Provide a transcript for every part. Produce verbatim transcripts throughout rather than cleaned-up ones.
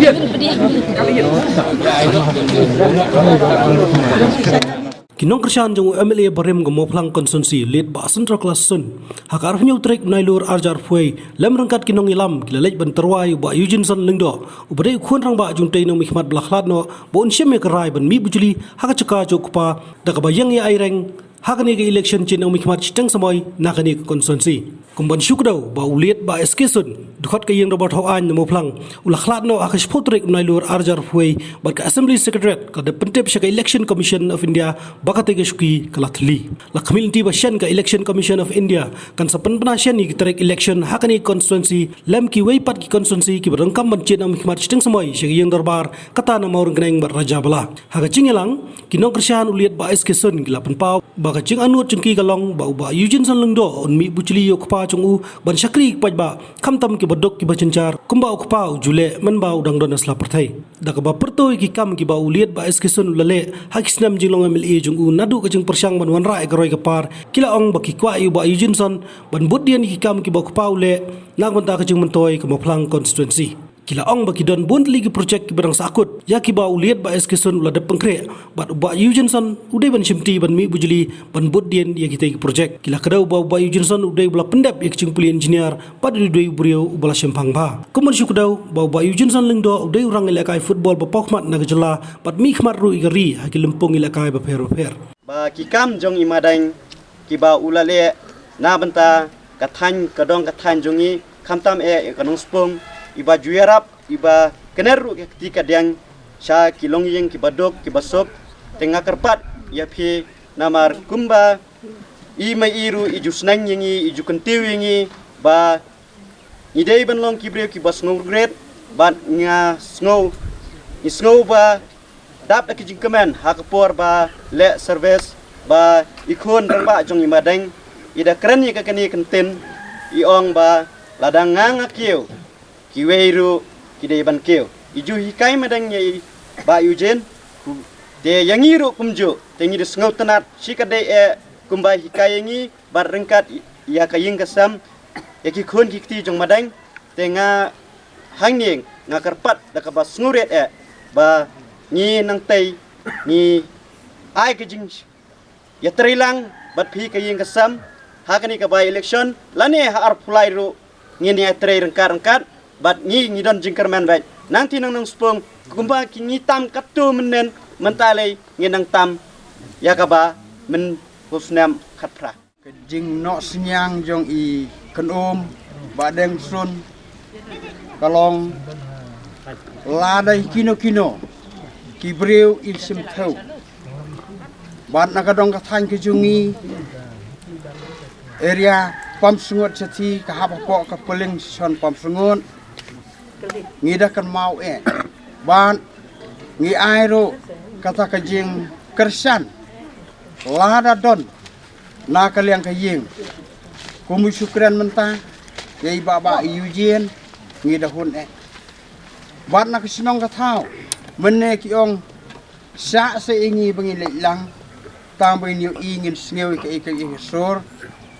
Ki nongkyrshan jong u M L A barim ka Mawphlang constituency, Late Bah Central Class Sun, ha ka arphew tarik Nailur arjar phuai, lem ryngkat ki nongïalam ki la leit ban tyrwa ïa u Bah Eugene Son Lyngdoh, u ba dei u khun rangbah jong utei u nongmihkhmat ba la khlad noh ba un shim ïa ka rai ban mih bujli ha ka jaka jong u kpa, da kaba ïeng ïa ai reng ha kane ka election jong u nongmihkhmat shiteng samoi na kane ka constituency. Kum ban shu kdew ba u Late Bah S K Sun, dkhot ka ïing dorbar thaw aiñ na Mawphlang, u la khlad noh ha ka shiphew tarik Nailur arjar phuai, bad ka Assembly Secretariat ka da pyntip sha ka Election Commission of India ba katei ka shuki ka la thylli. La khmih lynti ba shen ka Election Commission of India kan sa pynbna shen ïa ki tarik election ha kane ka constituency, lem kiwei pat ki constituency kiba donkam ban jied u nongmihkhmat shiteng samoi sha ka ïing dorbar, kata na Mawryngkneng bad Rajabala. Ha ka jingïalang, ki nongkyrshan u Late Bah S K Sun ki la pynpaw ba ka jingangnud jong ki ka long ba u Bah Eugene Son Lyngdoh un mih bujli ïa u kpa jong u ban shakri ïa ki paidbah, khamtam kiba duk kiba jynjar, kumba u kpa u ju leh mynba u dang don ha sla pyrthei. Da kaba pyrto ïa ki kam kiba u Late Bah S K Sun u la leh ha ki snem jinglong M L A jong u, naduh ka jingpyrshang ban wanrah ïa ka roi ka par, ki la ong ba ki kwah ïa u Bah Eugene Son ban bud dien ïa ki kam kiba u kpa u leh na ka bynta ka jingmyntoi ka Mawphlang constituency. Ki la ong ba ki don bun tylli ki project kiba dang sahkut ïa kiba u Late Bah S K Sun u la dep pynkhreh, bad u Bah Eugene Son u dei ban shimti ban mih bujli ban bud dien ïa kitei ki project. Ki la kdew ba u Bah Eugene Son u dei uba la pyndep ïa ka jingpule engineer, bad u dei u briew uba la shemphang bha. Kum ban shu kdew ba u Bah Eugene Son Lyngdoh u dei u rangïalehkai football ba paw khmat na ka jylla, bad mihkhmat ruh ïa ka ri ha ki lympung ïalehkai bapher bapher. Ba ki kam jong i Madeng kiba u la leh na bynta ka thaiñ, ka dong ka thaiñ jong i, khamtam eh ïa ka Nongspung, iba ju ïarap, iba kner ruh ka kti ka diang sha ki longïing kiba duk kiba suk. Te nga kyrpad ïa phi, namar kumba i mei i ruh i ju sneng ïa ngi, i ju kyntiew ïa ngi ba ngi dei ban long ki briew kiba sngewgrit, bad nga sngew, ngi sngew ba dap da ki jingkmen ha ka por ba leh service ba i khun rangbah jong i Madeng i da kren ïa ka kane ka ktien, i ong ba lada nga nga kiew, kiwei ruh ki dei ban kiew. I ju hikai Madeng ïa i Bah Eugene, te ïa ngi ruh kumjuh, te ngi da sngewtynnat shi ka dei eh kumba hikai ïa ngi, bad ryngkat ïa ka ïing ka sem, ïa ki khun ki kti jong Madeng. Te nga hangne nga kyrpad da kaba sngewrit eh ba ngi nangtei ngi ai ka jingïatreilang bad phi ka ïing ka sem ha kane ka by election, lane ha arphew lai ruh ngin ïatrei ryngkat ryngkat, bad ngi ngi don jingkyrmen bad nangtei nang Nongspung, kumba ki ngi tam katto mynnin, mynta lei ngin nang tam ïa kaba mynphew snem khatphra. Ka jingnoh synñiang jong i Kynum Bah Deng Sun ka long lada i kino kino ki briew i shim thew. Bad na ka dong ka thaiñ ka jong i area Pamsngut Shathi ka hap hapoh ka polling station Pamsngut. Ngi da kynmaw eh. Bad ngi ai ruh kata ka jingkyrshan lada don na ka liang ka ïing. Kum u shu kren mynta ïa i Bah Bah Eugene, ngi da hun eh. Bad na ka shnong ka thaw mynne ki ong shah seh ïa ngi ba ngin leit lang, tang ba ngin ïohi ngin sngew ïa kaei kaei ka sur.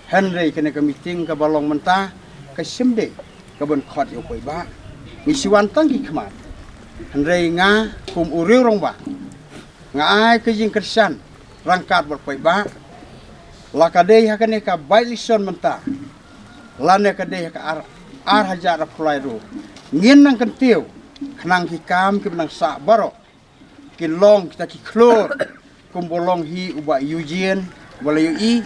Hynrei kane ka meeting kaba long mynta ka shim de ka ban khot ïa u paidbah. Ngi shu wan tang ki khmat. Hynrei nga kum u riew rangbah nga ai ka jingkyrshan ryngkat bad paidbah. La ka dei ha kane ka by election mynta, lane ka dei ha ka ar, ar hajar arphew lai ruh, ngin nang kyntiew khnang ki kam kiba nang sah baroh kin long kita ki khlur kumba long hi u Bah Eugene, ba la ïohi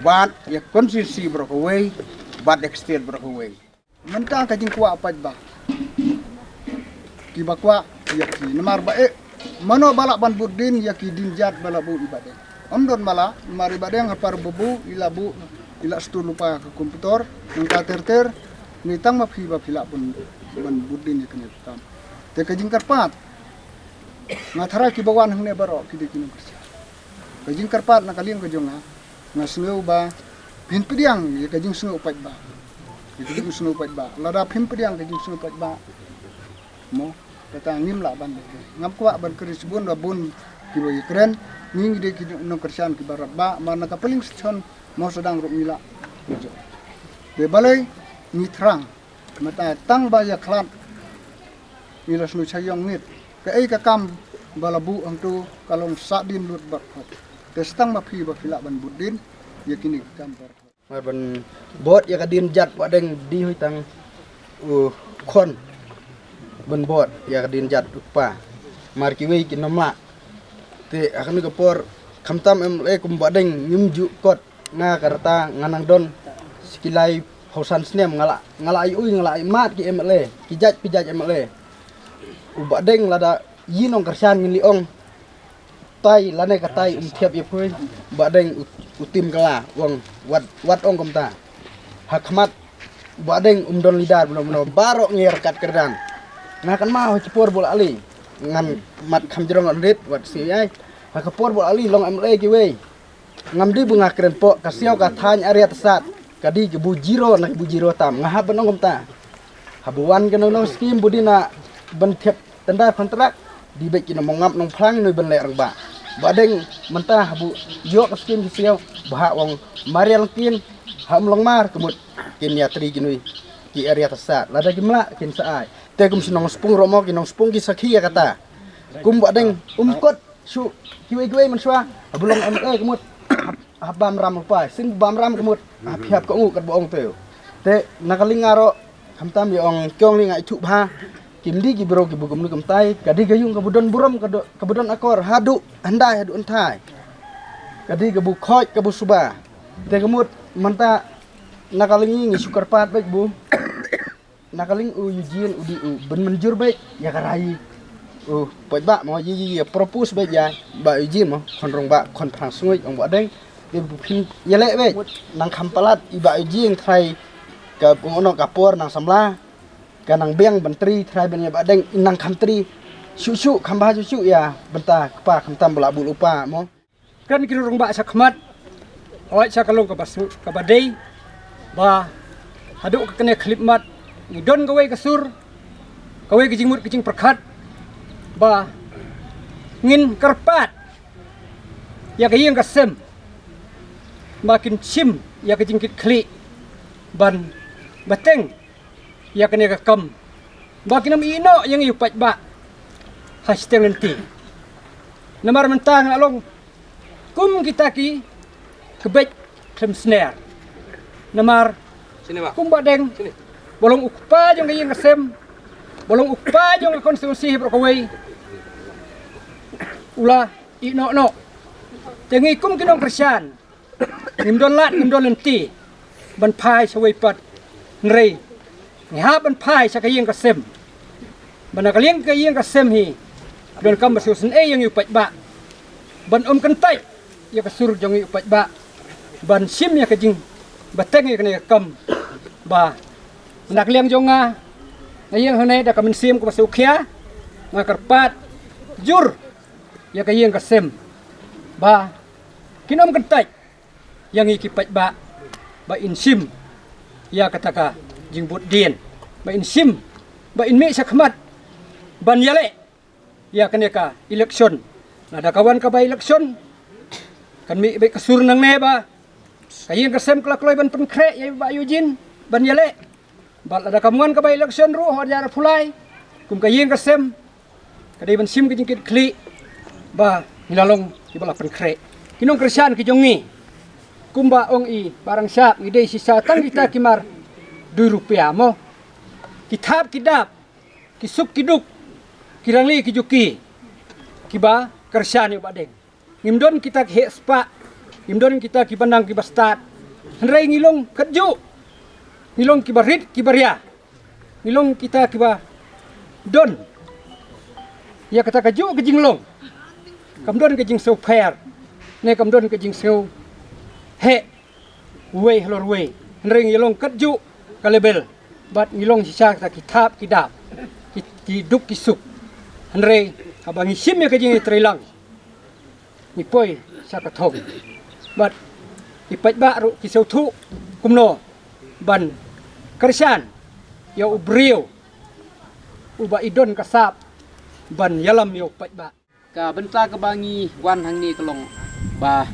bad ïa constituency baroh kawei bad ïa ka state baroh kawei. Mynta ka jingkwah paidbah kiba kwah ïa ki, namar ba eh mano ba lah ban bud dien ïa ki dien jait ba la buh i Bah Deng. Ym don ba lah, namar i Bah Deng ha por ba buh i la buh, i la stur lypa ka komputor, nangta ter ter. Ngi tang ma phi ba phi lah ban, ban bud dien ïa kane ka kam. Te ka jingkyrpad, nga tharai kiba wan hangne baroh ki dei ki nongkyrshan. Ka jingkyrpad na ka liang ka jong nga, nga sngew ba phin pdiang ïa ka jingsngew paidbah. Ïa ka jingsngew paidbah. Lada phim pdiang ka jingsngew paidbah, mo, kata ngim lah ban leh. Ngam kwah ban kren shibun, ba bun kiba ïakren, ngi ngi dei ki nongkyrshan kiba radbah, namar na ka polling station mo sdang ruh ngi lah. Te balei ngi thrang, mynta tang ba ïakhlad Ngi la sngewsih ïong ngit. Kaei ka kam ba la buh hangto ka long sah dien lut bad khot. Te stang ma phi ba phi lah ban bud dien ïa kine ki kam bad khot. Mar ban bud ïa ka dien jat Bahdeng dei hi tang u khon ban bud ïa ka dien jat u kpa. Mar kiwei kin ym lah. Te ha kane ka por khamtam M L A kum Bahdeng ngim ju kot. Nga ka rta nga nang don sa ki lai phew san snem nga la, nga la ai ui, nga la ai mad ki M L A, ki jait, ki jait M L A. U Bahdeng lada ïa nongkyrshan ngin li ong tai lane ka tai um thiap ïa phi. Bahdeng u, u tim ka la ong wat, wat ong kumta. Ha khmat Bahdeng um don leader bno bno baroh ngi ryngkat kyrdan. Nga kan ma ha ki por bol ali ngan mat kham jrong rit wat si ai. Ha ka por bol ali long M L A kiwei. Ngam dei ba nga kren poh ka siaw ka thaiñ area Tasat. Ka dei ki bu zero na ki bu zero tam nga hap ban ong kumta. Haba wan ka nong skim bu dei na ban thiap tender kontrak. Dei bad ki nong mongap nong phlang noi ban leh rangbah. Bahdeng mynta habu ïoh ka skim ki siaw ba ha ong Marial Kin ha um long mar ka mut kin ïatri ki noi ki area Tasat. Lada ki mlak kin sa ai. Te kum shnong Spung romo ki nong Spung ki sakhi ïa kata. Kum Bahdeng um kot Shu kiwei kiwei mynshuwa ha bu long M L A ka mut ha bam ram rupai sin bam ram ka mut ha phiap ka ngu kat ba ong teu. Te na ka liang nga ro khamtam ïa ong kyong li nga ithuh bha. Kim dei ki bro ki bu kumnu kumtai ka dei ka yung ka bu don burom ka bu don akor haduh hyndai haduh hynthai. Ka dei ka bu khoi ka bu suba. Te ka mut mynta na ka liang ngi shu kyrpad bad bu Na ka liang u Eugene u dei u ban mynjur beit ïa ka rai u paidbah mo ïa ïa propose beit ïa Bah Eugene mo khon rong ba khon phrang snguid ong ba deng. Dei bu phin ïa leh beit nang kham palat i Bah Eugene trai ka ong ono ka por nang samla ka nang biang ban tri trai ban ïa ba deng nang kham tri shu shu kham ba shu shu ïa bynta kpa kham tam bala bul upa mo. Kan ki rong ba sa khmat. Oi sa ka long ka ba su ka ba dei ba haduh ka kane khlip mat ngi don kawei ka sur kawei ka jingmut ka jingpyrkhat ba ngin kyrpad ïa ka ïing ka sem ba kin shim ïa ka jingkit khlieh ban bateng ïa kane ka kam ba kin ym ïehnoh ïa ngi u paidbah ha shiteng lynti. Namar mynta nga long kum kita ki kbet khlem sner. Namar kum ba deng ba long u kpa jong ka ïing ka sem ba long u kpa jong ka konstituensi hi baroh kawei u la ïehnoh noh. Te ngi kum ki nongkyrshan ngim don lad ngim don lynti ban phai sa wei pat. Hynrei ngi hap ban phai sa ka ïing ka sem ban na ka liang ka ïing ka sem hi. Don kam ba sngewsynei ïa ngi u paidbah ban ym kyntait ïa ka sur jong ngi u paidbah ban shim ïa ka jingbateng ïa kane ka kam ba na ka liang jong nga nga ïeng hangne da ka mynsiem kaba sngewkhia nga kyrpad jur ïa ka ïing ka sem ba kin ym kyntait ïa ngi ki paidbah ba in shim ïa kata ka jingbud dien ba in shim ba in mih shakhmat ban ïaleh ïa kane ka election. Lada ka wan ka ba election kan mih bad ka sur nangne ba ka ïing ka sem ka la kloi ban pynkhreh ïa ba yu jin ban ïaleh. Bad lada kam wan ka ba election ruh hor jar pulai kum ka ïing ka sem ka dei ban shim ka jingkit khlieh ba ngi la long kiba la pynkhreh. Ki nongkyrshan ki jong ngi kumba ong i ba rangshap ngi dei shisha tang kita ki mar dui rupiah mo. Ki thap ki dap ki suk ki duk ki rangli ki juki kiba kyrshan ïa ba deng. Ngim don kita ki heh spah ngim don kita ki bandang kiba stad. Hynrei ngi long katjuh ngi long kiba rit kiba ria. Ngi long kita kiba don ïa kata kajuh ka jinglong kam don ka jingsngewpher ne kam don ka jingsngewheh uwei halor uwei. Hynrei ngi long katjuh ka level bad ngi long shisha kata ki thap ki dap ki duk ki suk. Hynrei haba ngi shim ïa ka jingïatreilang ngi poi sa ka thong bad ki paidbah ruh ki sngewthuh kumno ban kyrshan ïa u briew uba i don ka sap ban ïalam ïa u paidbah. Ka bynta kaba ngi wan hangne ka long ba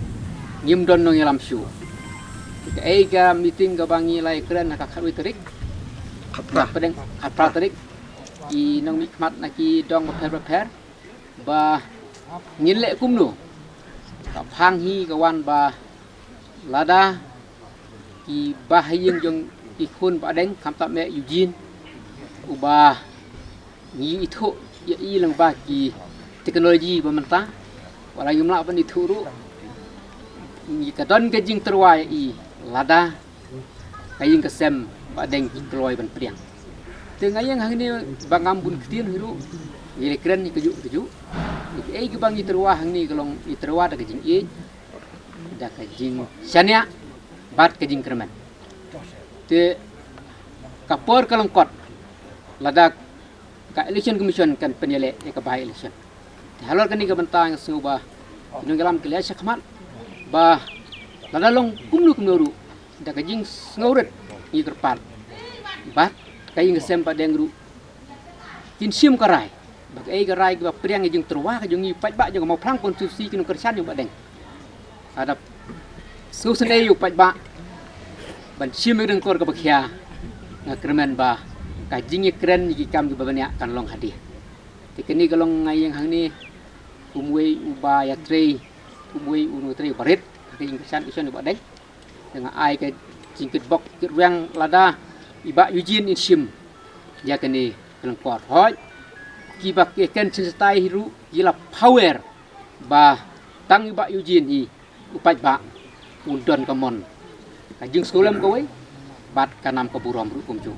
ngim don nongïalam shuh. Kaei ka meeting kaba ngi la ïakren ha ka khatwei tarik. Khatphra. Pdeng khatphra tarik. ki nongmihkhmat na ki dong bapher bapher ba ngin leh kumno. Ka phang hi ka wan ba lada ki bahaïing jong i khun Bahdeng, khamtam eh Eugene, uba ngi ithuh ïa i lyngba ki technology ba mynta, wat la ngim lah ban ithuh ruh, ngi ka don ka jingtyrwa ïa i lada ka ïing ka sem Bahdeng ki kloi ban pdiang. Te nga ïeng hangne ba ngam bun ktien hi ruh, ngi la kren ïa kajuh kajuh. Ïa kaei kaba ngi tyrwa hangne ka long, ngi tyrwa da ka jingïeit, da ka jingshaniah bad ka jingkyrmen. Te ka por ka long kot lada ka Election Commission kan pynïaleh ïa ka by election. Te halor kane ka bynta nga sngew ba ki nongïalam ki la ïa shakhmat ba lada long kumno kumno ruh, da ka jingsngewrit ngi kyrpad. Bad ka ïing ka sem Bahdeng ruh kin shim ka rai ba kaei ka rai kaba pdiang ïa jingtyrwa ka jong ngi paidbah jong ka Mawphlang constituency, ki nongkyrshan jong Bahdeng. Lada sngewsynei ïa u paidbah ban shim ïa ka dyngkor kaba khia, nga kyrmen ba ka jingïakren ïa ki kam kiba bniah kan long hadien. Te kane ka long, nga ïeng hangne kum uwei uba ïatrei, kum uwei u nongtrei uba rit ha ka jingkyrshan election Bahdeng. Te nga ai ka jingkitbok kitrwiang lada i Bah Eugene in shim ïa kane ka lyngkor. Hooid, kiba ki kren shisha hi ruh ki la phawer ba tang i Bah Eugene hi u paidbah un don ka mon, ka jingsngewlem kawei bad ka nam ka burom ruh kumjuh.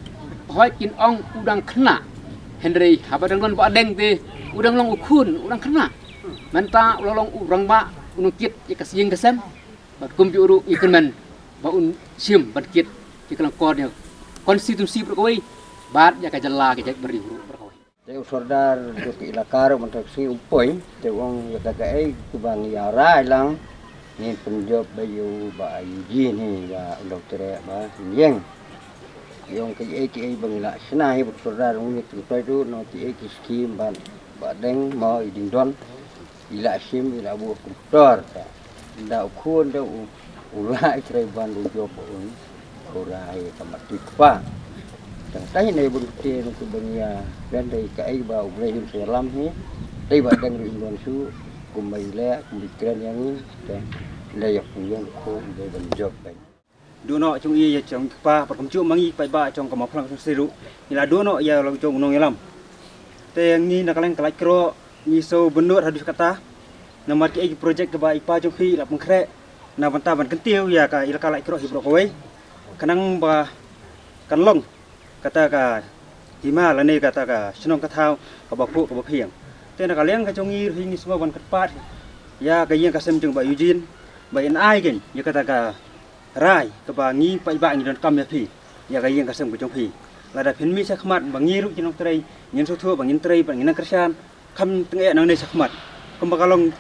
Hooid, kin ong u dang khynnah, hynrei haba dang don Bahdeng te u dang long u khun, u dang khynnah. Mynta u la long u rangbah, u nongkit ïa ka ïing ka sem. Bad kumjuh ruh ngi kyrmen ba un shim ban kit ïa ka lyngkor jong ka constituency baroh kawei bad ïa ka jylla, ka jaitbynriew ruh baroh kawei. Te u sordar jong ka ilaka ruh mynta ka sngi um poi, te u ong ïa kata kaei kaba ngi ïa rai lang, ngin pynjop beit ïa u Bah Eugene hi, ba u dang treh ba ngin ïeng. Ïa ong kaei kaei ba ngi la shna hi, bad u sordar u ong ngi tynrai ruh na kaei ki skim ba Bahdeng mo i ding don. I la shim, i la buh kumtor ka. Da u khun da u, u la i trei ban u jop un. Khura i ka mati kpa. Tang tai ne bun te nu ku bania. Ben dei ka ai ba u bre yun se lam hi. Dei ba dang ri don su. Kum bai le, kum bi kren yang ni. Te dei yak kum yang khun dei ban jop ben. Duh noh jong i ïa jong i kpa, pat kumjuh ma ngi paidbah jong ka Mawphlang Constituency ruh. Ngi la duh noh ïa la jong u nongïalam. Te ngi na ka liang ka Laitkroh ngi sngewbha ban nud haduh katta. Namar kiei ki project kiba i pa jong phi i la pynkhreh na bynta ban kyntiew ïa ka ilaka Laitkroh hi baroh kawei. Khnang ba kan long kata ka hima lane kata ka shnong ka thaw kaba phuh kaba phiang. Te na ka liang ka jong ngi ruh ngi sngewbha ban kyrpad ïa ka ïing ka sem jong Bah Eugene ba in ai kein ïa kata ka rai kaba ngi paidbah ngi donkam ïa phi, ïa ka ïing ka sem ka jong phi. Lada phin mih shakhmat ba ngi ruh ki nongtrei ngin sngewthuh ba ngin trei ba ngin nang kyrshan, kham tang eh nangne shakhmat. Kumba ka long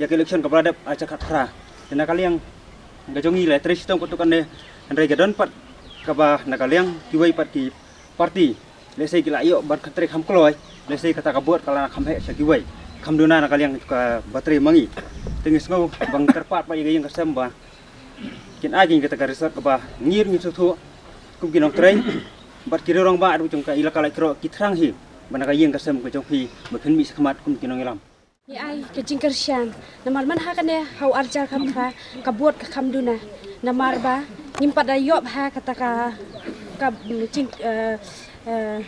ïa ka election kaba la dep ar hajar khatphra. Te na ka liang ka jong ngi la trei shitom katto katne, hynrei ka don pat kaba na ka liang kiwei pat ki party. Lehse ki la ïoh ban kyntrei kham kloi, lehse kata ka vote ka la kham heh sha kiwei. Kham duna na ka liang ka ba trei ma ngi. Te ngi sngew ba ngi kyrpad ba ïa ka ïing ka sem ba kin ai kein kata ka result kaba ngi ruh ngi sngewthuh kum ki nongtrei bad ki rangbah ruh jong ka ilaka Laitkroh ki thrang hi ba na ka ïing ka sem ka jong phi ba phin mih shakhmat kum ki nongïalam. Ngi ai ka jingkyrshan namar man ha kane ha u ar hajar khatphra ka vote ka kham duna. Namar ba ngim pat da ïoh ha kata ka, ka, mm, jing, eh, eh,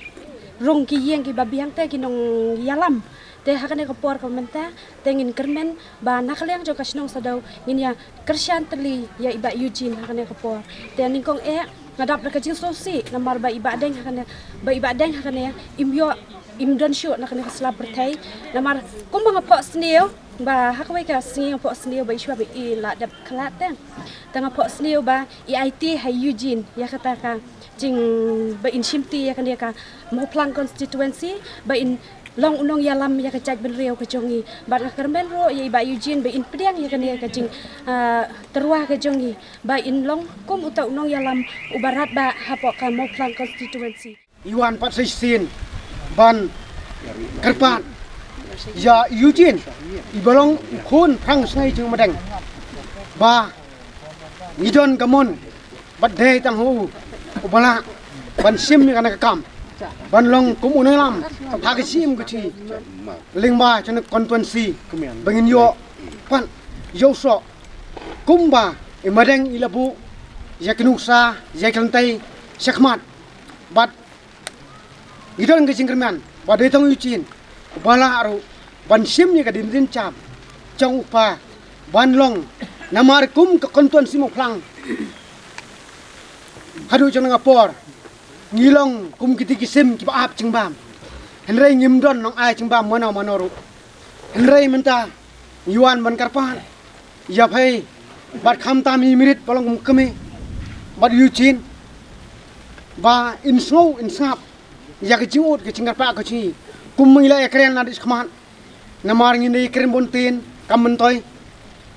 rung ki ïing kiba biang te ki nongïalam. Te ha kane ka por ka mynta te ngin kyrmen ba na ka liang jong ka shnong Sadau ngin ïa kyrshan tylli ïa i Bah Eugene ha kane ka por. Te nyngkong eh nga dap da ka jingsngewsih namar ba i Bahdeng ha kane, ba i Bahdeng ha kane im ïoh, im don shuh na kane ka sla pyrthei. Namar kumba nga phohsniew ba ha kawei ka sngi nga phohsniew ba i shuwa ba i la dep khlad te. Te nga phohsniew ba i aiti ha Eugene ïa kata ka jing ba in shimti ïa kane ka Mawphlang constituency ba in long u nongïalam ïa ka jaitbynriew ka jong ngi. Bad nga kyrmen ruh ïa i Bah Eugene ba in pdiang ïa kane ka jing, ah, tyrwa ka jong ngi ba in long kum uta u nongïalam uba radbah hapoh ka Mawphlang constituency. I wan pat sa shisien ban kyrpad ïa Eugene iba long u khun phrang sngi jong Madeng ba ngi don ka mon bad dei tang u uba lah ban shim ïa kane ka kam. ban long kum u nongïalam ha ka jingim ka jong ngi lyngba jong ka constituency ba ngin ïoh pat ïoh soh kumba i Madeng i la buh ïa ka nuksa ïa ka lynti shakhmat. Bad ngi don ka jingkyrmen ba dei tang u Eugene uba lah ruh ban shim ïa ka dindin jam jong u kpa ban long, namar kum ka constituency Mawphlang haduh jong ka por ngi long kum kita ki sim kiba ap jingbam, hynrei ngim don nongai jingbam mano mano ruh. Hynrei mynta ngi wan ban kyrpad ïa phi bad khamtam i Mirit ba long kum kmie bad u Eugene ba in sngew in sngap ïa ka jingud ka jingkyrpad ka jong ngi kum ma ngi la ïakren naduh shakhmat. Namar ngin ïakren bun ktien kam myntoi,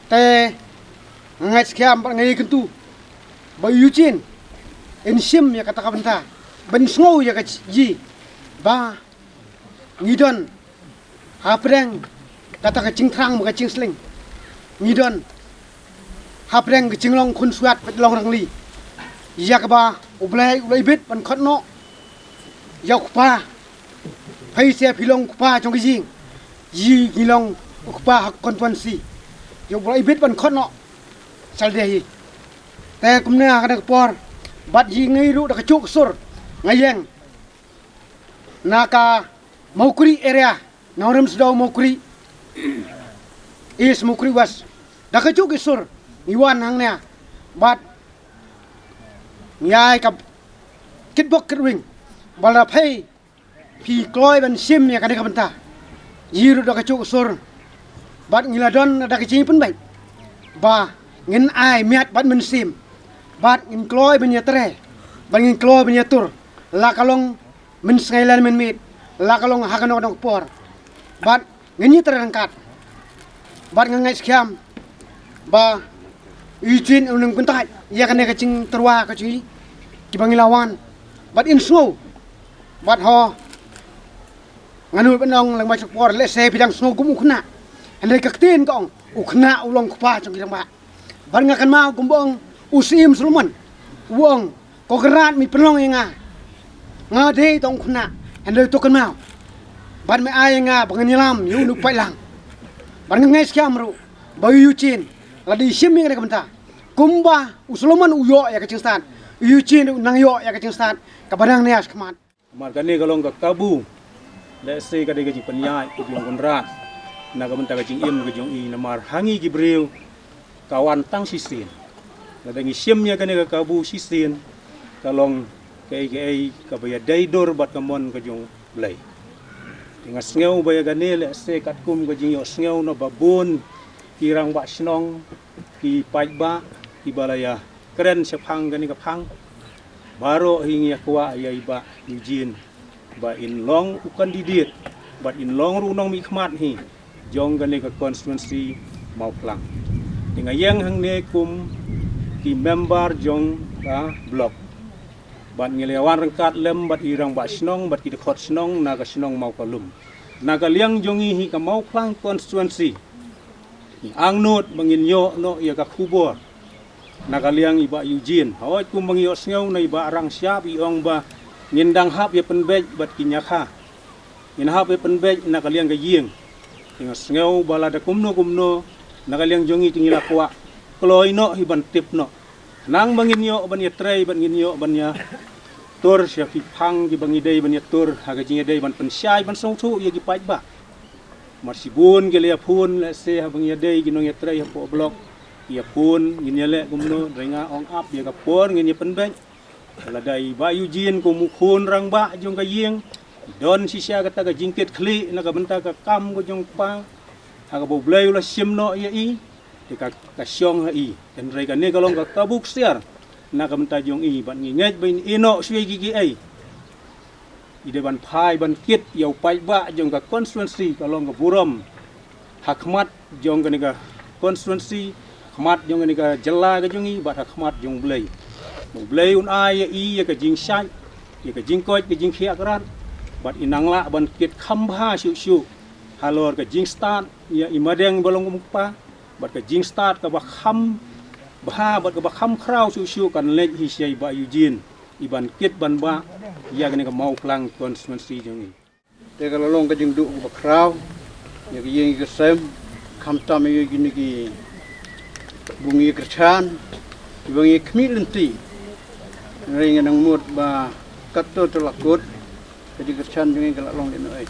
te nga ngeit skhem bad nga ïakyntu ba u Eugene in shim ïa kata ka bynta ban sngew ïa ka jingba ngi don hapdeng kata ka jingthrang bad ka jingsling. Ngi don hapdeng ka jinglong khun swat bad long rangli ïa kaba U Blei u la ibit ban khot noh ïa u kpa. Phi sa phi long u kpa jong ka ïing, ïa ngi long u kpa ha ka constituency. Ïa U Blei u la ibit ban khot noh shalde hi. Te kumne ha kane ka por bad ïa ngi ruh da ka juh ka sur nga ïeng na ka Mawkri area, Nongrim Sdaw Mawkri East, Mawkri West. Da ka juh ka sur ngi wan hangne bad ngi ai ka kitbok kitwing ba lada phi phi kloi ban shim ïa kane ka bynta, ïa ruh da ka juh ka sur bad ngi la don da ka jingpynbeit ba ngin ai miat bad mynsiem bad ngin kloi ban ïatrei bad ngin kloi ban ïatur, la ka long mynsngi lane mynmiet, la ka long ha kano kano ka por bad ngin ïatrei ryngkat. Bad nga ngeit skhem ba u Eugene un nang kyntait ïa kane ka jingtyrwa ka jong ngi kiba ngi la wan bad in sngew. Bad ho, nga nud ban ong lyngba ka por, lehse phi dang sngew kum u khynnah, hynrei ka ktien ka ong u khynnah u long kpa jong ki rangbah. Bad nga kynmaw kumba ong u Syiem Solomon, u ong, ko Kynrad, me pynlong ïa nga, nga dei tang u khynnah, hynrei to kynmaw bad me ai ïa nga ba ngan ïalam ïa une u paidlang. Bad nga ngeit skhem ruh ba u Eugene lada i shim ïa kane ka bynta kumba u Solomon u ïoh ïa ka jingstad, u Eugene ruh u nang ïoh ïa ka jingstad kaba dang neh shakhmat. Namar kane ka long ka kabu, lehse ka dei ka jingpynïaid ka jong u Kynrad na ka bynta ka jingim ka jong i. Namar ha ngi ki briew ka wan tang shisien. Lada ngi shim ïa kane ka kabu shisien, ka long kaei kaei kaba ïadei dur bad ka mon ka jong U Blei. Te nga sngew ba ïa kane lehse katkum ka jingïohsngew na ba bun ki rangbah shnong, ki paidbah kiba la ïa kren shaphang kane ka phang, baroh hi ngi ïa kwah ïa i Bah Eugene ba in long u candidate bad in long ruh u nongmihkhmat hi jong kane ka constituency Mawphlang. Te nga ïeng hangne kum ki member jong ka block bad ngi la ïa wan ryngkat lem bad i rangbah shnong bad ki dkhot shnong na ka shnong Mawkalum. Na ka liang jong ngi hi ka Mawphlang constituency, ngi angnud ba ngin ïoh noh ïa ka khubor na ka liang i Bah Eugene. Hooid, kumba ngi ïohsngew na i Bah Rangshap i ong ba ngin dang hap ïa pynbeit bad ki ñiakha, ngin hap ïa pynbeit na ka liang ka ïing. Te nga sngew ba lada kumno kumno na ka liang jong ngi te ngi la kwah kloi noh hi ban tip noh, khnang ba ngin ïoh ban ïatrei bad ngin ïoh ban ïatur sha ki phang kiba ngi dei ban ïatur ha ka jingïadei ban pynshai ban sngewthuh ïa ki paidbah. Mar shibun ki la ïa phone, lehse haba ngi ïadei ki nongïatrei hapoh block ki ïa phone, ngin ïaleh kumno, hynrei nga ong ap ïa ka por, ngin ïa pynbeit. Lada i Bah Eugene kum u khun rangbah jong ka ïing, don shisha kata ka jingkitkhlieh na ka bynta ka kam ka jong u kpa ha kaba U Blei u la shim noh ïa i, te ka, ka shong ha i. Hynrei kane ka long ka kabu ksiar na ka bynta jong i bad ngi ngeit ba in ïeh noh shuwa ïa kiei kiei i dei ban phai ban kit ïa u paidbah jong ka constituency. Ka long ka burom ha khmat jong kane ka constituency, ha khmat jong kane ka jylla ka jong i bad ha khmat jong U Blei. U Blei un ai ïa i ïa ka jingshait, ïa ka jingkoit ka jingkhiah krat bad i nang lah ban kit kham bha shuh shuh halor ka jingstad ïa i Madeng ba long kum u kpa bad ka jingstad kaba kham bha bad kaba kham khraw shuh shuh kan leit hi sha i Bah Eugene. i ban kit ban bah ïa kane ka Mawphlang constituency jong ngi. Te ka la long ka jingduh kaba khraw ïa ka ïing ka sem, khamtam ïa kine kiba ngi kyrshan, kiba ngi khmih lynti. Hynrei nga nang mut ba katto katne la kut, ka jingkyrshan jong ngi ka la long dei noh ei.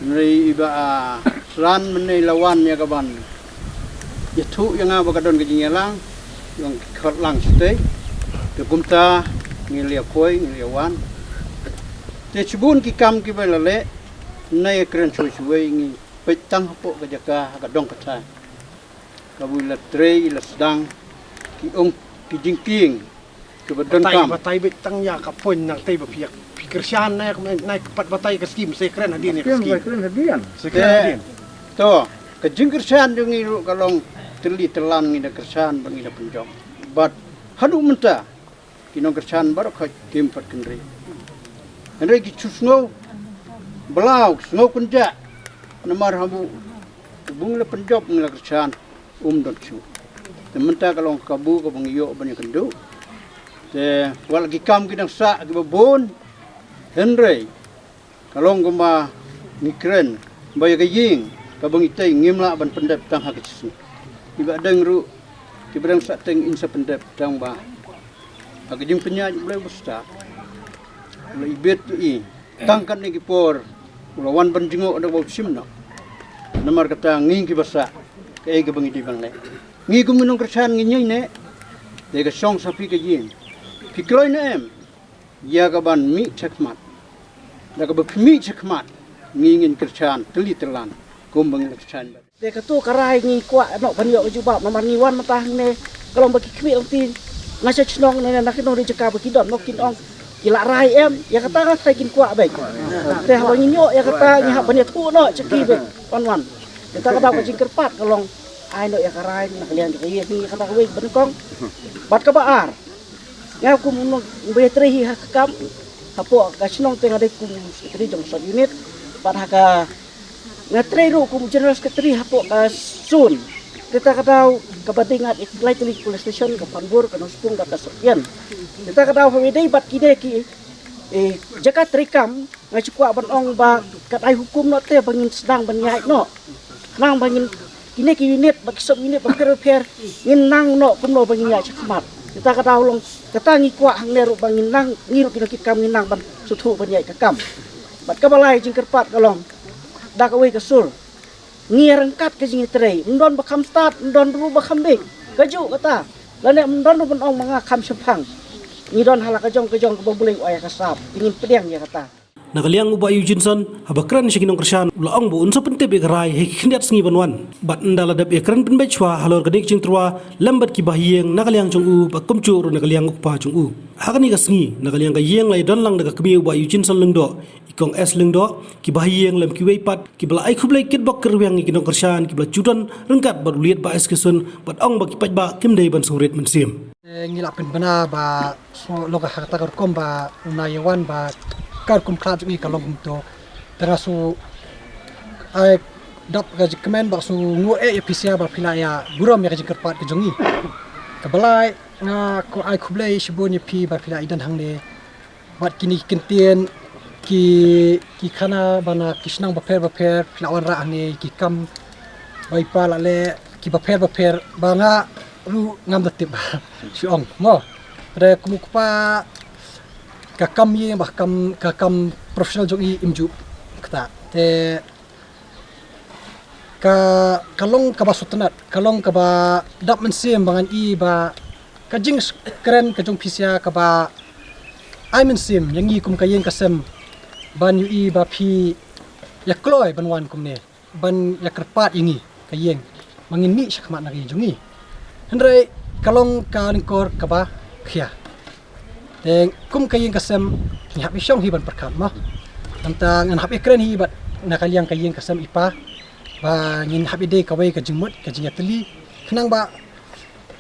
Hynrei i Bah Sran mynne i la wan ïa ka ban ïathuh ïa nga ba ka don ka jingïalang, ïa ka khot lang shatei. Te kumta ngi la ïa poi, ngi la ïa wan. Te shibun ki kam kiba la leh, nai kren shwa shwa ngi peit tang hapoh ka jaka ha ka dong ka thaiñ kaba i la trei, i la sdang ki ong ki jingkieng kiba don batai kam. Batai beit tang ïa ka point nangtei ba phi ïa phi kyrshan na ïa ka, na ïa ka pat batai ka skim se kren hadien ïa ka skim, skim. Kren hadien. Se kren hadien. To, ka jingkyrshan jong ngi ruh ka long tylli tyllan, ngi da kyrshan bad ngi da pynjop. Bad haduh mynta ki nongkyrshan baroh khoit kim pat kynriah. Hynrei ki shu sngew blah, sngew kynjah namar habu ba ngi la pynjop, ngi la kyrshan, um don shuh. Te mynta ka long ka kabu kaba ngi ïoh ban ïakynduh. Te wat la ki kam ki dang sah kiba bun, hynrei ka long kumba ngi kren ba ïa ka ïing kaba ngi tei ngim lah ban pyndep tang ha ka shisngi. Kiba dang ruh, kiba dang sah teng in sa pyndep tang ba ha ka jingpynïaid U Blei ba stad. U la ibit ïa i tang katne ki por, u la wan ban jngoh da ba u shim noh. Namar kata ngi kiba sah, kaei kaba ngi dei ban leh? Ngi kum ki nongkyrshan ngi ñiewne, te ka shong sa phi ka ïing. Phi kloi ne em ïa ka ban mih shakhmat? Da kaba phi mih shakhmat, ngi ngin kyrshan tylli tyllan kumba ngi la kyrshan. Te kato ka rai ngi kwah noh ban ïoh ka jubab, namar ngi wan mynta hangne ka long ba ki khmih lynti na sha shnong ne na ki nongri jaka ba ki don noh kin ong ki la rai em, ïa kata ka trai kin kwah beit. Te haba ngin ïoh ïa kata ngi hap ban ïathuh noh sha ki beit wan wan. Kata ka daw ka jingkyrpad ka long ai noh ïa ka rai na ka liang jong ka ïing, ïa kata kawei ba nyngkong. Bad kaba ar, nga kum u nongba ïatrei hi ha ka kam hapoh ka shnong te nga dei kum u secretary jong sub unit. Bad ha ka nga trei ruh kum u general secretary hapoh ka zone. Te kata ka daw kaba dei nga ïa ki lai tylli ki police station, ka Panbor, ka Nongspung bad ka Sohkien. Te kata ka daw haba dei bad kine ki, eh, jaka trei kam, nga shu kwah ban ong ba kat ai hukum noh te ba ngin sdang ban ïaid noh. Khnang ba ngin, kine ki unit bad ki sub unit bapher bapher ngin nang noh kumno ba ngin ïaid shakhmat. Kata ka daw long, kata ngi kwah hangne ruh ba ngin nang, ngi ruh ki nongkitkam ngin nang ban sngewthuh ban ïaid ka kam. Bad kaba lai jingkyrpad ka long da kawei ka sur, ngi ïa ryngkat ka jingïatrei, ym don ba kham stad, ym don ruh ba kham bieit. Kajuh kata, lane ym don ruh ban ong ma nga kham shemphang. Ngi don ha la ka jong ka jong kaba U Blei u ai ïa ka sap, te ngin pdiang ïa kata. Na ka liang u Bah Eugene Son, haba kren sha ki nongkyrshan, u la ong ba un sa pyntip ïa ka rai ha ki khyndiat sngi ban wan. Bad ynda la dep ïakren pynbeit shuwa halor kane ka jingtyrwa lem bad ki bahaïing na ka liang jong u bad kumjuh ruh na ka liang u kpa jong u. Ha kane ka sngi, na ka liang ka ïing la ïadon lang da ka kmie u Bah Eugene Son Lyngdoh, i Kong S Lyngdoh, ki bahaïing lem kiwei pat kiba la ai khublei kitbok kitrwiang ïa ki nongkyrshan kiba la ju don ryngkat bad u Liat Bah S K Sun, bad ong ba ki paidbah kim dei ban sngewrit mynsiem. Eh, ngi la pynbna ba shu long ha kata ka rukom ba u nai ïa wan ba ka rukom khlad jong ngi ka long kumto. Te nga shu ai dap ka jingkmen ba shu nguh eh ïa phi sha ba phi la ïa burom ïa ka jingkyrpad ka jong ngi. Kaba lai nga kwah ai khublei shibun ïa phi ba phi la ïa don hangne. Bad kine ki kyntien, ki, ki khana ba na ki shnong bapher bapher phi la wanrah hangne, ki kam ba i pa la leh ki bapher bapher ba nga ruh ngam da tip shu ong mo. Hynrei kum u kpa, ka kam ïing bad ka kam, ka kam professional jong i im ju kata. Te ka, ka long kaba sngewtynnat, ka long kaba dap mynsiem ba ngan i ba ka jingkren ka jong phi sha kaba ai mynsiem ïa ngi kum ka ïing ka sem ban ïohi ba phi ïa kloi ban wan kumne ban ïa kyrpad ïa ngi ka ïing ba ngin mih shakhmat na ka ïing jong ngi. Hynrei ka long ka lyngkor kaba khia. Te kum ka ïing ka sem ngi hap ïa shong hi ban pyrkhat mo. Nangta ngan hap ïa kren hi bad na ka liang ka ïing ka sem i pa ba ngin hap ïa dei kawei ka jingmut ka jingïatylli khnang ba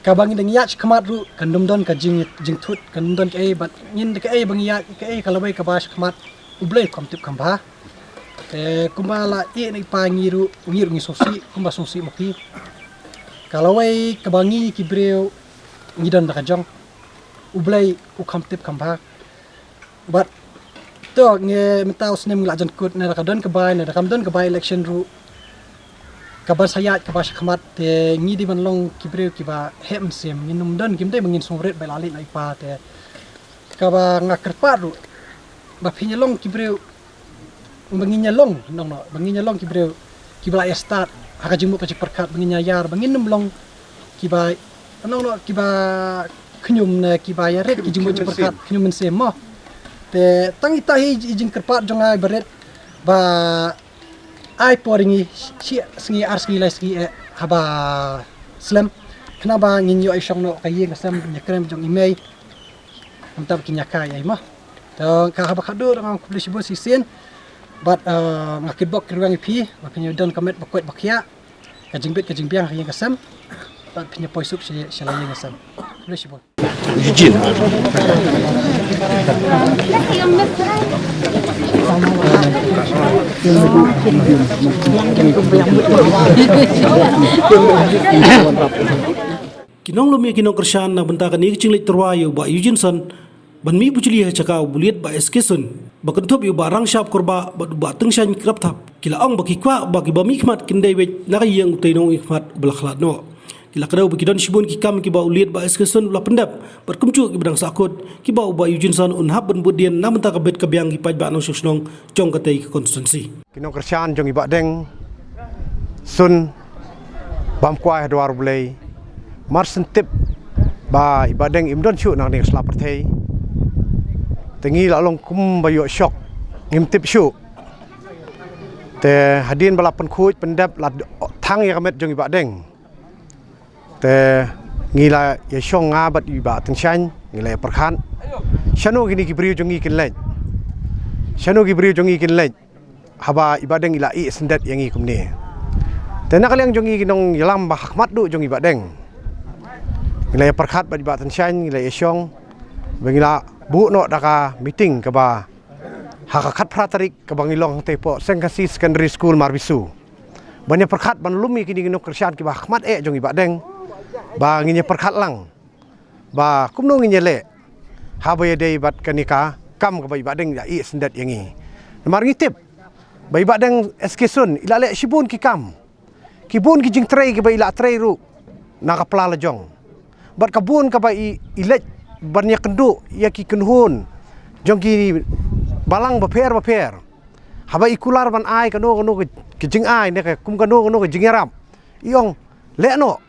kaba ngin dang ïaid shakhmat ruh kan ym don ka jing, jingthut, kan ym don kaei bad ngin da kaei ba ngi ïaid kaei ka lawei kaba shakhmat U Blei u kham tip kham bha. Te kumba la ïeh na i pa ngi ruh, ngi ruh ngi sngewsih kumba sngewsih ma phi. Ka lawei kaba ngi ki briew ngi don da ka jong. U Blei u kham tip kham bha. Bad to ngi mynta u snem ngi la jan kut ne da ka don ka bai ne da kam don ka bai election ruh. Ka ban sa ïaid ka ba sha khmat te ngi dei ban long ki briew ki ba heh mynsiem, ngin ym don, kim dei ba ngin sngewrit ba la leit na i pa te. Ka ba nga kyrpad ruh ba phin ïa long ki briew ba ngin ïa long nong no ba ngin ïa long ki briew ki ba la ïa stad ha ka jingmut ka jingpyrkhat, ba ngin ïa ïar ba ngin ym long ki ba nong no ki ba khñium ne ki ba ïa rit ki jingmut jingpyrkhat, khñium mynsiem mo. Te tang ita hi i jingkyrpad jong nga i ba rit ba ai por ngi shi sngi ar sngi lai sngi eh haba slem. Khnang ba ngin ïoh i shong noh ka ïing ka sem ïa krem jong i mei. Mynta ba kin ïa kai ai mo. Te ka haba khadduh nga khublei shibun shisien. Bad eh, nga kitbok kitrwiang ïa phi ba phin ïa don ka met ba koit ba khiah, ka jingbit ka jingbiang ha ïing ka sem. Bad phin ïa poi suk sha sha la ïing ka sem. Khublei shibun. Eugene. Ki nonglum ïa ki nongkyrshan na bynta kane ka jingleit tyrwa ïa u Bah Eugene Sun ban mih bujli ha jaka u Bah Uliet Bah S K Sun, ba kynthup ïa u Bah Rangshap Kurbah bad u Bah Tyngshaiñ Krapthap, ki la ong ba ki kwah ba ki ba mihkhmat kin dei beit na ka ïing utei nongmihkhmat uba la khlad noh. Ki la kdew ba ki don shibun ki kam ki ba u Uliet Bah S K Sun u la pyndep bad kumjuh ki ba dang sahkut ki ba u Bah Eugene Sun un hap ban bud dien na bynta ka bit ka biang ki paidbah nongshong shnong jong katei ka constituency. Ki nongkyrshan jong i Bah Deng Sun bam kwai ha dwar U Blei. Mar shen tip ba i Bah Deng im don shuh na kane ka sla pyrthei. Te ngi la long kum ba ïoh shock, ngim tip shuh. Te hadien ba la pynkhuid pyndep la thang ïa ka met jong i Bah Deng. Te ngi la ïa shong nga bad i Bah Tyngshaiñ, ngi la ïa pyrkhat shano kine ki briew jong ngi kin leit. Shano ki briew jong ngi kin leit haba i Bah Deng i la ïeh syndet ïa ngi kumne. Te na ka liang jong ngi ki nongïalam ba ha khmat duh jong i Bah Deng, ngi la ïa pyrkhat bad i Bah Tyngshaiñ, ngi la ïa shong ba ngi la buh noh da ka meeting kaba ha ka khatphra tarik kaba ngi long hangtei hapoh Seng Khasi Secondary School Marbisu. Ban ïa pyrkhat ban lum ïa kine ki nongkyrshan kiba ha khmat eh jong i Bah Deng ba ngin ïa pyrkhat lang ba kumno ngin ïa leh haba ïadei bad kane ka kam kaba i Bah Deng i la ïeh syndet ïa ngi. Namar ngi tip ba i Bah Deng S K Sun i la leh shibun ki kam, ki bun ki jingtrei kiba i la trei ruh na ka pla la jong. Bad ka bun kaba i, i leit ban ïa kynduh ïa ki kynhun jong ki balang bapher bapher. Haba i kular ban ai kano kano ka, ka jingai ne ka kum kano kano ka jingïarap, i ong leh noh,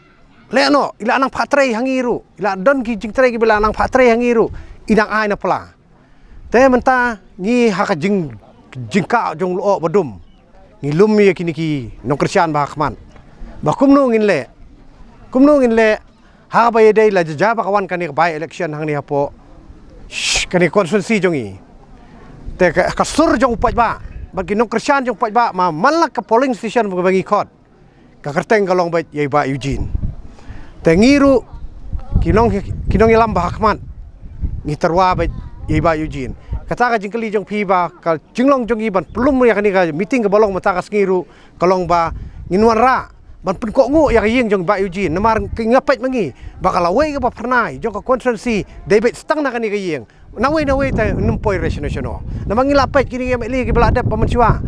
leh noh, i la nang phah trei ha ngi ruh, i la don ki jingtrei kiba i la nang phah trei ha ngi ruh, i nang ai na pla. Te mynta ngi ha ka jing, jingkah jong u lyoh ba dum ngi lum ïa kine ki nongkyrshan ba ha khmat ba kumno ngin leh, kumno ngin leh haba ïadei la jia ba ka wan kane ka by election hangne hapoh, sh-, kane ka constituency jong ngi. Te ka, ka sur jong u paidbah bad ki nongkyrshan jong u paidbah ma man la ka polling station ba ngi khot, ka kyrteng ka long beit ïa i Bah Eugene. Te ngi ruh ki nong, ki nongïalam ba ha khmat ngi tyrwa beit ïa i Bah Eugene. Kata ka jingkylli jong phi ba ka jinglong jong ngi ban pynlum ïa kane ka meeting kaba long mynta ka sngi ruh ka long ba ngin wanrah ban pynkohnguh ïa ka ïing jong i Bah Eugene. Namar ngi nga peit ma ngi ba ka lawei kaba phyrnai jong ka constituency dei beit tang na kane ka ïing. Nawei nawei te ym poi re shano shano. Namar ngi la peit kine ki M L A kiba la dep ba mynshuwa,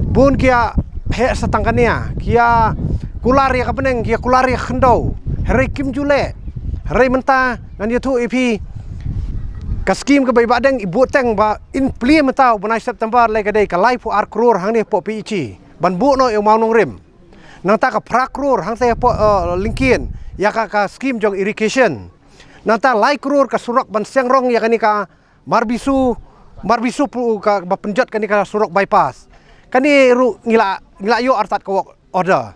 bun ki ïa heh sa tang kane, ki ïa kular ïa ka bneng, ki ïa kular ïa ka khyndew. Hynrei kim ju leh. Hynrei mynta ngan ïathuh ïa phi, ka skim kaba i Bah Deng i buh teng ba in plie mynta u bnai September lei ka dei ka laiphew ar klur hangne hapoh P H E ban buh noh ïa u mawnongrim. Nangta ka phra klur hangtei hapoh, eh, Lyngkien ïa ka, ka skim jong irrigation. Nangta lai klur ka surok ban seng rong ïa kane ka Marbisu, Marbisu pu ka ba pynjot kane ka surok bypass. Kane ruh ngi la, ngi la ïoh artat ka work order.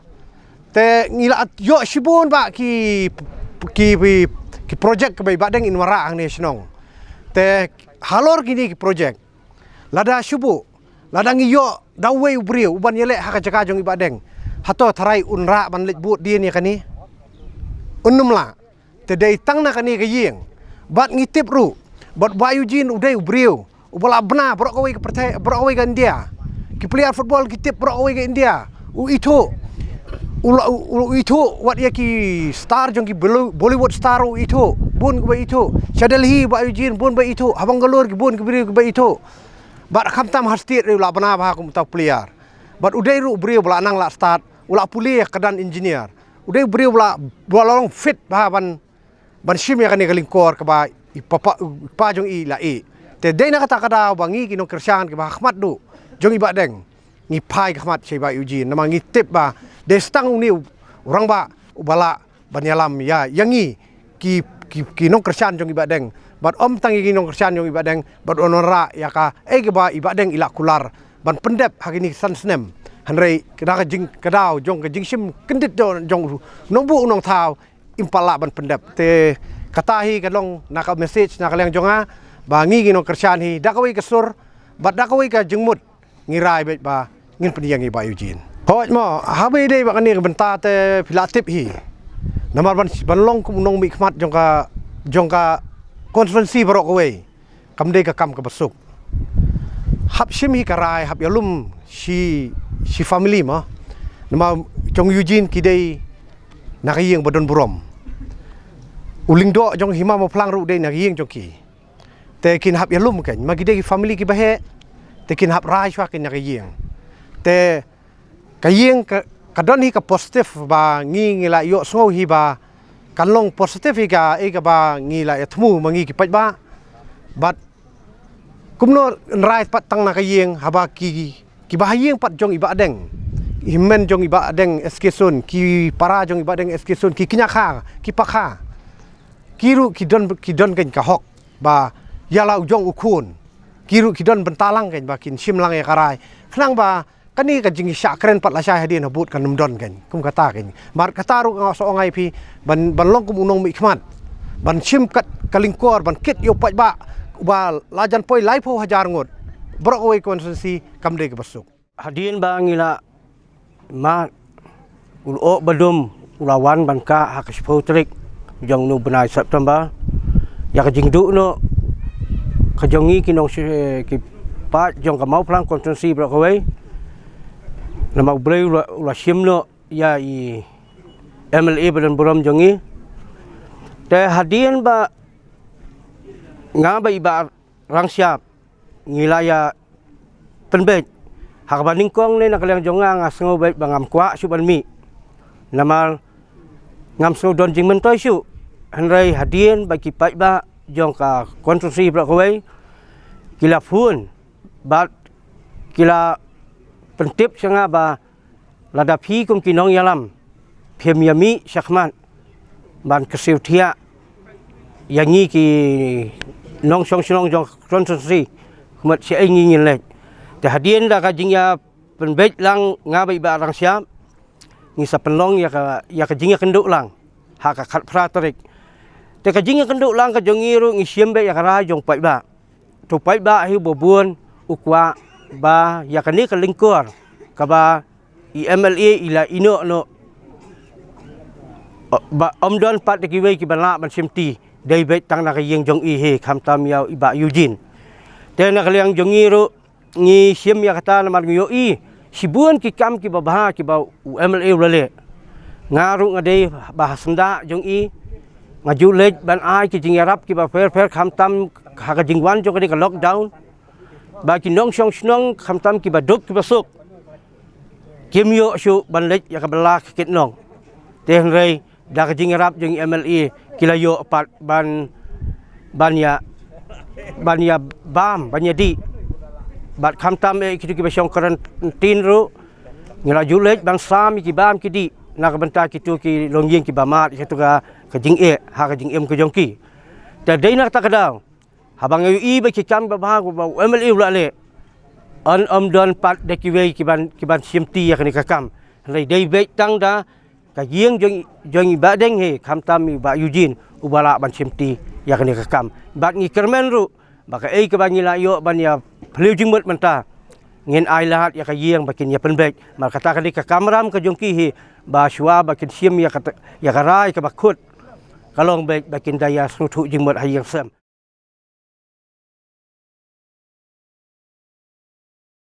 Te ngi la ïoh shibun ba ki, ki, ki, ki project kaba i Bah Deng in wanrah hangne shnong. Te halor kine ki project, lada shu buh, lada ngi ïoh da uwei u briew uban ïaleh ha ka jaka jong i Bah Deng, hato tharai un rah ban leit bud dien ïa kane? Un ym lah. Te dei tang na kane ka ïing. Bad ngi tip ruh bad Bah Eugene u dei u briew uba la bna baroh kawei ka pyrthei, baroh kawei ka India. Ki player football ki tip baroh kawei ka India. U ithuh u la, u, u ithuh wat ïa ki star jong ki Bolly-, Bollywood star u ithuh, bun kiba ithuh. Sha Delhi Bah Eugene bun ba ithuh, ha Bangalore ki bun ki briew kiba ithuh. Bad khamtam ha state ruh u la bna bha kum uta u player. Bad u dei ruh u briew ba la nang la stad, u la pule ïa ka kyrdan engineer. U dei u briew ba la, ba la long fit bha ban ban shim ïa kane ka lyngkor kaba i papa, i pa jong i la ïeh. Te dei na kata ka daw ba ngi ki nongkyrshan kiba ha khmat duh jong i Bah Deng, ngi phai ka khmat sha i Bah Eugene, namar ngi tip ba dei tang une u rangbah uba lah ban ïalam ïa, ïa ngi ki, ki, ki nongkyrshan jong i Bah Deng. Bad ym tang ïa ngi nongkyrshan jong i Bah Deng, bad un wanrah ïa kaei kaba i Bah Deng i la kular ban pyndep ha kine ki san snem. Hynrei ka da ka jing, ka daw jong ka jingshim kyndit jong, jong u nongbuh u nongthaw, im pat lah ban pyndep. Te kata hi ka long na ka message na ka liang jong nga ba ngi ki nongkyrshan hi da kawei ka sur bad da kawei ka jingmut ngi rai beit ba ngin pynïeng ïa i Bah Eugene. Hooid mo, haba ïadei bad kane ka bynta te phi la tip hi. Namar ban, ban long kum u nongmihkhmat jong ka, jong ka constituency baroh kawei, kam dei ka kam kaba suk. Hap shim hi ka rai, hap ïalum shi, shi family mo. Namar jong Eugene ki dei na ka ïing ba don burom. U lyngdoh jong Hima Mawphlang ruh dei na ka ïing jong ki. Te kin hap ïalum kein, ma ki dei ki family kiba heh. Te kin hap rai shuwa kein na ka ïing. Te ka ïing ka, ka don hi ka positive ba ngi, ngi la ïohsngew hi ba kan long positive hi kaei kaba ngi la ïathmu ma ngi ki paidbah. Bad kumno yn rai pat tang na ka ïing haba ki, kiba ha ïing pat jong i Bah Deng, i hynmen jong i Bah Deng S K Sun, ki para jong i Bah Deng S K Sun, ki kñia kha, ki pakha, ki ruh ki don, ki don kein ka hok ba ïa la u jong u khun. Ki ruh ki don bynta lang kein ba kin shim lang ïa ka rai. Khnang ba kane ka jingshah kren pat lashai hadien habud kan ym don kein. Kum kata kein. Mar kata ruh nga sa ong ïa phi ban, ban long kum u nongmihkhmat. Ban shim kat ka lyngkor, ban kit ïa u paidbah uba la jan poi laiphew hajar ngut. Baroh kawei constituency kam dei kaba suk. Hadien ba ngi la mad, u lyoh ba dum u la wan ban kah ha ka shiphew tarik jong une u bnai September. Ïa ka jingduh noh ka jong ngi ki nong shi-, ki paid jong ka Mawphlang constituency baroh kawei. Namar U Blei u la, u la shim noh ïa i M L A ba don burom jong ngi. Te hadien ba nga bad i Bah Rangshap ngi la ïa pynbeit. Ha kaba nyngkong ne na ka liang jong nga, nga sngew beit ba ngam kwah shuh ban mih. Namar ngam sngew don jingmyntoi shuh. Hynrei hadien ba ki paidbah jong ka constituency baroh kawei ki la phone bad ki la pyntip sha nga ba lada phi kum ki nongïalam phim ïa mih shakhmat ban kyrsiew thiah ïa ngi ki nongshong shnong jong ka constituency, khmat shaei ngi ngin leit. Te hadien da ka jingïapynbeit lang nga bad i Bah Rangshap, ngi sa pynlong ïa ka, ïa ka jingïakynduh lang ha ka khatphra tarik. Te ka jingïakynduh lang ka jong ngi ruh ngi shim beit ïa ka rai jong paidbah. To paidbah hi ba bun u kwah ba ïa kane ka lyngkor kaba i M L A i la ïehnoh noh, ba ym don pat da kiwei kiba lah ban shimti, dei beit tang na ka ïing jong i hi, khamtam ïa i Bah Eugene. Te na ka liang jong ngi ruh ngi shim ïa kata namar ngi ïohi shibun ki kam kiba bha kiba u M L A u la leh. Nga ruh nga dei ba ha syndah jong i, nga ju leit ban ai ki jingïarap kiba pher pher, khamtam ha ka jingwan jong kane ka lockdown, ba ki nongshong shnong khamtam kiba duk kiba suk kim ïoh shuh ban leit ïa ka bylla ka kitnong. Te hynrei da ka jingïarap jong i M L A ki la ïoh pat ban, ban ïa, ban ïa bam, ban ïa dih. Bad khamtam eh kito kiba shong quarantine ruh ngi la ju leit ban sam ïa ki bam ki dih na ka bynta kito ki longïing kiba mad ïa kito ka, ka jingeh ha ka jingim ka jong ki. Te dei na kata ka daw, haba nga ïohi ba ki kam ba bha ba u M L A u la leh, yn ym don pat da kiwei kiban, kiban shimti ïa kane ka kam. Hynrei dei beit tang da ka ïing jong, jong i Bah Deng hi, khamtam i Bah Eugene uba lah ban shimti ïa kane ka kam. Bad ngi kyrmen ruh ba kaei kaba ngi la ïoh ban ïa phylliew jingmut mynta, ngin ai lad ïa ka ïing ba kin ïa pynbeit. Namar kata ka dei ka kamram ka jong ki hi, ba shuwa ba kin shim ïa ka, ïa ka rai kaba kut, ka long beit ba kin da ïa sngewthuh jingmut ha ïing sem.